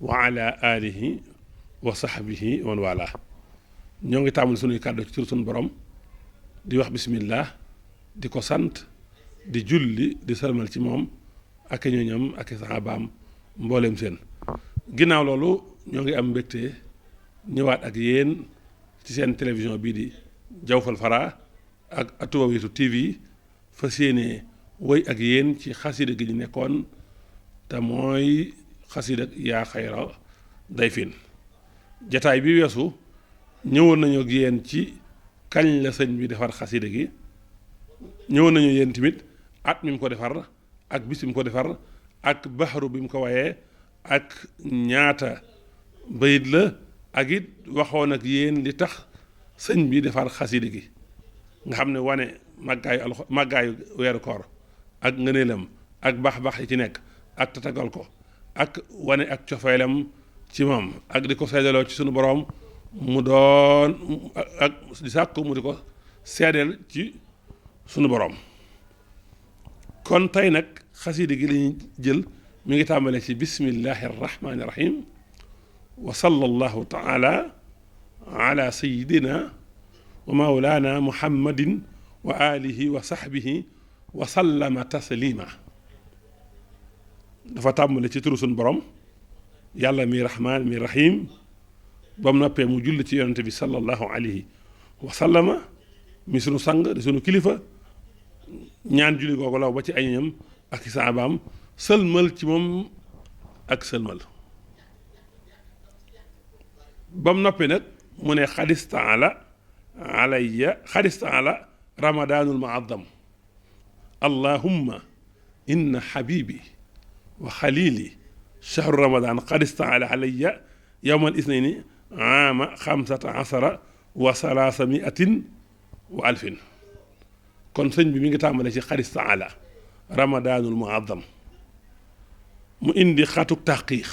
wa ala alihi wa sahbihi wa man wala ñoo ngi tàmbali sunuy kàddu ci tur sunu borom di wax bismillah di ko sant di julli di salmal ci moom ak ñooñam ak saxaabaam mbooleem seen ginnaaw loolu ñoo ngi am mbégte ñëwaat ak yéen ci seen télévision bii di Jawfal Fara ak Atuwawitu TV fas yéene woy ak yéen ci xasida gi ñu nekkoon te mooy xasida yaa xayra dayfin jataay bi weesu ñëwoon nañu ak yéen ci kañ la sëñ bi defar xasida gi ñëwoon nañu yéen tamit at mi mu ko defar ak bis bi mu ko defar ak baxaru bi mu ko wayee ak ñaata bayit la ak it waxoon ak yéen li tax sëñ bi defar xasida gi nga xam ne wane màggaayu weeru koor ak ngëneelam ak baax-baax yi ci nekk ak tatagal ko ak wane ak cofeelam ci moom ak di ko seedaloo ci sunu boroom mu doon ak di sàkk mu di ko seedeel ci sunu boroom kon tey nag xasida gi lañuy jël mi ngi tàmbale ci bismillahi arrahmani irrahim wa sallallahu taala ala sayidina wa maulana muhammadin wa alihi wa sahbihi wa sallama taslima dafa tàmbale ci turu sunu borom yàlla mi rahmaan mi rahim ba mu noppee mu julli ci yonente bi sallallahu alayhi wa sallama mi sunu sang di sunu kilifa ñaan julli googu law ba ci ay ñam ak i saabaam sëlmal ci moom ak sëlmal ba mu noppi nag mu ne xadistaala alayya xadistaala ramadaanul muazzam allahumma inna habibi wa xalili shahru ramadan xadistaala alayya yowma al isnayni aama 15 wa 300 wa alfin kon sëñ bi mi ngi tàmbale ci xadistaala ramadaanul muazzam mu indi xatuk taqiix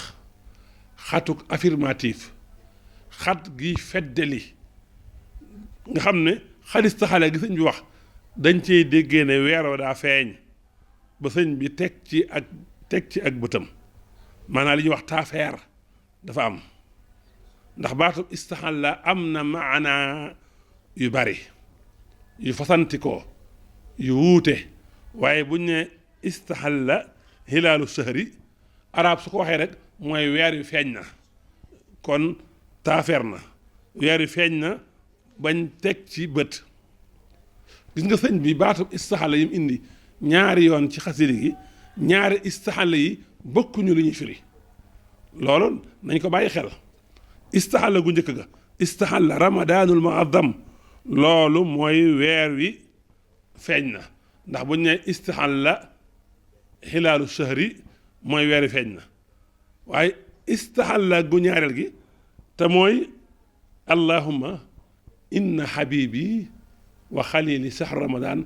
xatuk affirmatif xat gi feddali nga xam ne xadistaala gi sëñ bi wax dañ cey déggee ne weeroo daa feeñ ba sëñ bi teg ci ak bëtam maanaam li ñuy wax taafeer dafa am ndax baatub istaxalla am na maanaa yu bari yu fasantikoo yu wuute waaye buñ ne istaxalla hilaalu sahri arab su ko waxee rek mooy weer wi feeñ na kon taafeer na weer wi feeñ na bañ teg ci bët gis nga sëñ bi baatub istaxalla yi mu indi ñaari yoon ci xasida gi ñaari istaxalla yi bokkuñu lu ñuy firi loolu nañ ko bàyyi xel istaxalla gu njëkk ga istaxalla ramadaanul muazzam loolu mooy weer wi feeñ na ndax buñ ne istaxalla xilaalu shahri mooy weer wi feeñ na waaye istaxalla gu ñaareel gi te mooy allahumma inna habibi wa xalili sahr ramadan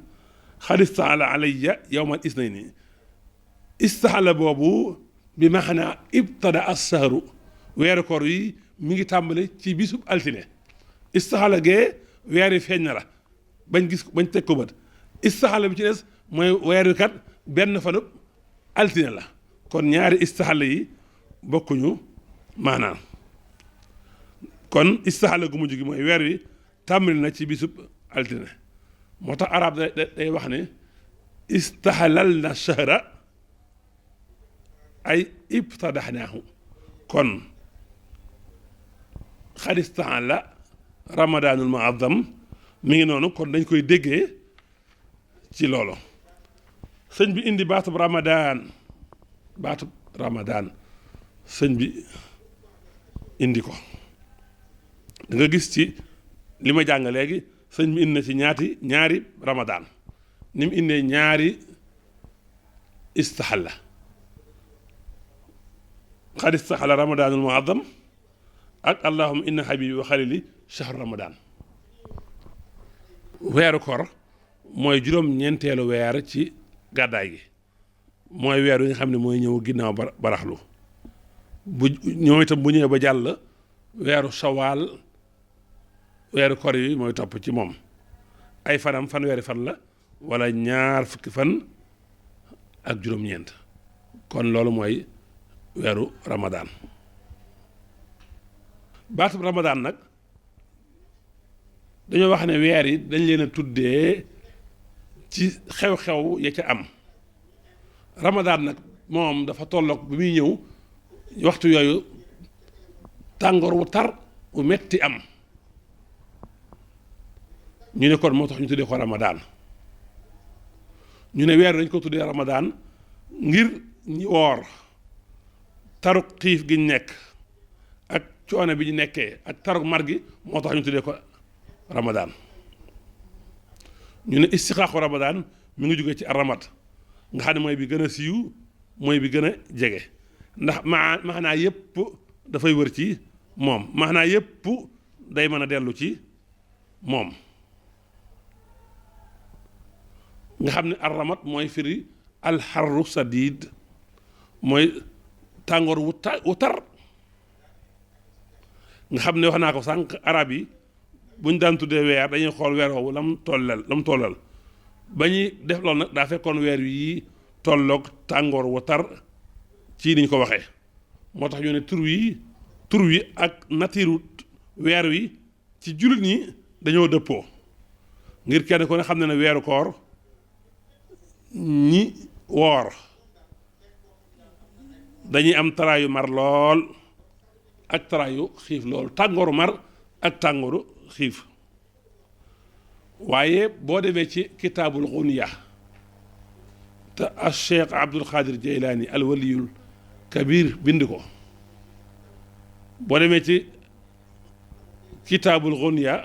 xad istaxalla alayya yowma al isnayni istaxalla boobu bi maxanaa ibtada as-sahru weeru koor yi mi ngi tàmbale ci bisub altine istaxalla gee weer wi feeñ na la bañ teg ko bët istaxalla bi ci des mooy weer wi kat benn fanub altine la kon ñaari istaxalla yi bokkuñu maanaam kon istaxalla gu mujj gi mooy weer wi tàmbali na ci bisub altine moo tax arab day wax ne istaxalal na shahra ay ibtadaxnaahu kon xadistaxalla ramadaanul muazzam mi ngi noonu kon dañ koy déggee ci loolu sëñ bi indi baatub ramadaan sëñ bi indi ko da nga gis ci li ma jàng léegi sëñ bi indi na ci ñaari ramadaan ni mu indee ñaari istaxalla xad istaxalla ramadaanul muazzam ak allahumma inna habibi wa xalili shahru ramadan weeru koor mooy juróom-ñeenteelu weer ci gàddaay gi mooy weer wi nga xam ne mooy ñëw ginnaaw baraxlu bu ñoo itam bu ñëwee ba jàll weeru sawaal weeru koor yi mooy topp ci moom ay fanam fanweeri fan la wala ñaar fukki fan ak juróom-ñeent kon loolu mooy weeru ramadaan baatub ramadaan nag dañoo wax ne weer yi dañ leen a tuddee ci xew-xew ya ca am ramadaan nag moom dafa tolloog bi muy ñëw waxtu yooyu tàngoor wu tar wu metti am ñu ne kon moo tax ñu tuddee ko ramadaan ñu ne weer dañ ko tuddee ramadaan ngir ñi woor taruk xiif gi ñu nekk ak coono bi ñu nekkee ak taruk mar gi moo tax ñu tuddee ko ramadaan ñu ne istixaaqu ramadaan mi ngi jógee ci aramat nga xam ne mooy bi gën a siiw mooy bi gën a jege ndax maanaa yépp dafay wër ci moom maanaa yépp day mën a dellu ci moom nga xam ne aramat mooy firi alxarru sadid mooy tàngoor wu tar nga xam ne wax naa ko sànq arab yi buñ daan tuddee weer dañuy xool weer woowu lam tollal ba ñuy def loolu nag daa fekkoon weer yi tolloog tàngoor wu tar ci niñ ko waxee moo tax ñu ne tur wi ak natiiru weer wi ci jullit ñi dañoo dëppoo ngir kenn ku ne xam ne ne weeru koor ñi woor dañuy am taraayu mar lool ak taraayu xiif lool tàngooru mar ak tàngooru xiif waaye boo demee ci kitaabul xunya te al cheikh abdul xaadir jeylaani al waliyul kabir bind ko boo demee ci kitaabul xunya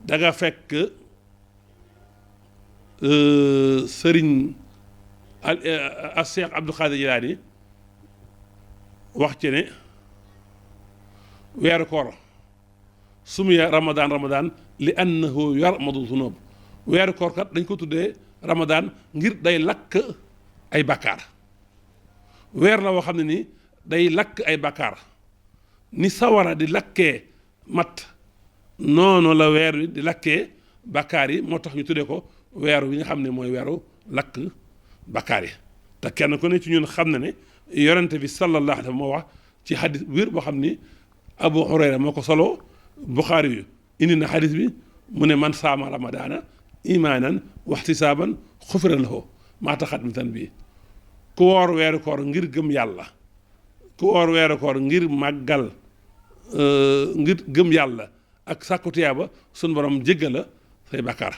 danga fekk sëriñ al cheikh abdul xaadir jeylaani wax ci ne weeru koor sumuya ramadaan li annahu yarmadu zunub weeru koor kat dañ ko tuddee ramadaan ngir day lakk ay bakkaar weer la woo xam ne ni day lakk ay bakkaar ni sawara di lakkee mat noonu la weer wi di lakkee bakkaar yi moo tax ñu tuddee ko weer wi nga xam ne mooy weeru lakk bakkaar yi te kenn ku ne ci ñun xam na ne yonente bi sallallahu alayhi wa sallam moo wax ci xadis wér boo xam ni Abu Hurayra moo ko solo Buxaari yu indi na xadis bi mu ne man saama ramadaana imaanan waxtisaaban xufira lahu maa taqaddama min zanbihi ku woor weeru koor ngir gëm yàlla ku woor weeru koor ngir màggal ngir gëm yàlla ak sàkku tiyaaba sun borom jéggal la say bakkaar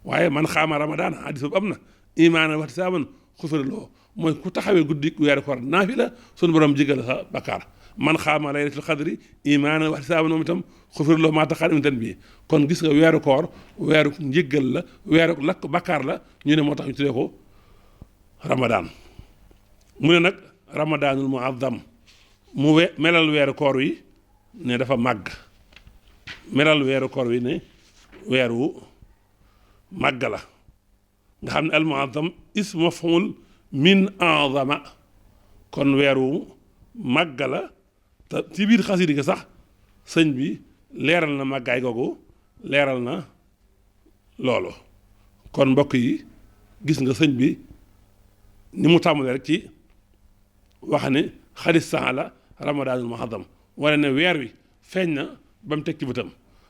waaye man xaama ramadaana xadis boobu am na imaanan waxtisaaban xufira lahu mooy ku taxawee guddi weeru koor naafila sun borom jéggal la sa bakkaar man xaama laylatul xadri imaanan wa ihtisaaban moom itam xufira lahu maa taqaddama min zanbihi kon gis nga weeru koor weeru njëggal la weeru lakk bakkaar la ñu ne moo tax ñu tuddee ko ramadaan mu ne nag ramadaanul muazzam mu melal weeru koor wi ne dafa màgg melal weeru koor wi ne weeru màgg la nga xam ne al muazzam ismu maf'ul min azama kon weeru màgg la te ci biir xasida gi sax sëñ bi leeral na màggaay googu leeral na loolu kon mbokk yi gis nga sëñ bi ni mu tàmbalee rek ci wax ne xadis sax la ramadaanul muazzam wane ne weer wi feeñ na ba mu teg ci bëtam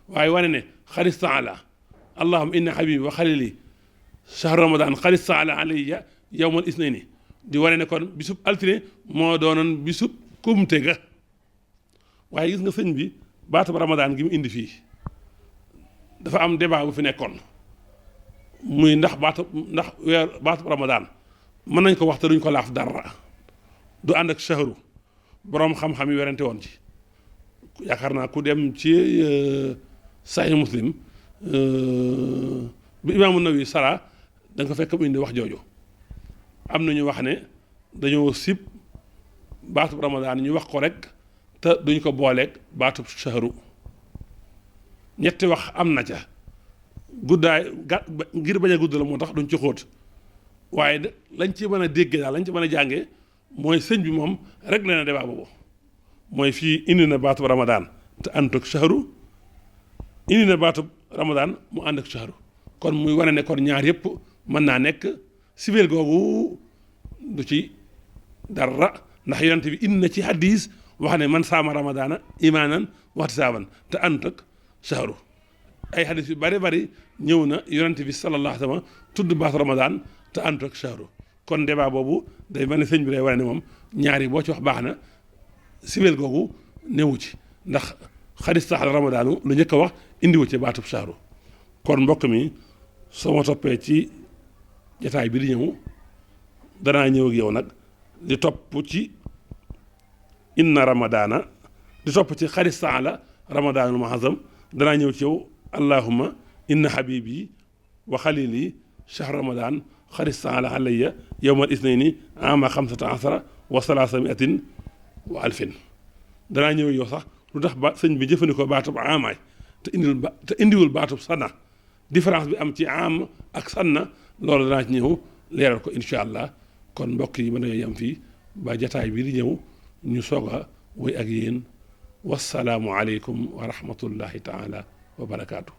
waaye wane ne xadis sax la allahumma inna habibi wa xalili shahru ramadan xadis sax la alayya yawmal isnayni di wane ne kon bisub altine moo doonoon bisub kumte ga waaye gis nga sëñ bi baatub ramadaan gi mu indi fii dafa am débat bu fi nekkoon muy ndax baatub ramadaan mën nañ ko wax te duñ ko laaf dara du ànd ak shahru boroom xam-xam yi werante woon ci yaakaar naa ku dem ci Sahih Muslim bi Imaamu Nawawi sara da nga ko fekk mu indi wax jooju am na ñu wax ne dañoo sib baatub ramadaan ñu wax ko rek te duñ ko booleeg baatub shahru ñetti wax am na ca guddaay ngir bañ a gudd la moo tax duñ ci xóot waaye lañ ci mën a déggee daal lañ ci mën a jàngee mooy sëñ bi moom rek la na débat boobu mooy fii indi na baatub ramadaan te ànd ak shahru indi na baatub ramadaan mu ànd ak shahru kon muy wane ne kon ñaar yëpp mën naa nekk sibeel googu du ci dara ndax yonent bi indi na ci hadis wax ne man saama ramadaana imaanan waxtisaaban te ànd ak shahru ay hadis yu bari bari ñëw na yonent bi sallallahu alayhi wa sallam tudd baatu ramadaan te ànd ak shahru kon débat boobu day mel ne sëñ bi day wane ne moom ñaari boo ci wax baax na siwel googu newu ci ndax xadis taxal ramadaanu lu njëkk a wax indiwu ci baatub shahru kon mbokk mi soo ma toppee ci jataay bi di ñëw danaa ñëw ak yow nag di topp ci inna ramadaana di topp ci xadis taxala ramadaanul muazzam danaa ñëw ci yow allahumma inna habibi wa xalili shahr ramadan xadis taxala alayya yowmal isnayni ama 15 wa 300 wa alfin danaa ñëw yow sax lu tax ba sëñ bi jëfandikoo baatub amaay te indiwul baatub sanna différence bi am ci am ak sanna loolu danaa ci ñëw leeral ko incha allah kon mbokk yi mën nañoo yem fii ba jataay bi di ñëw ñu soog a wéy ak yéen wasalaamu aleykum wa rahmatullahi taala wa barakaatu.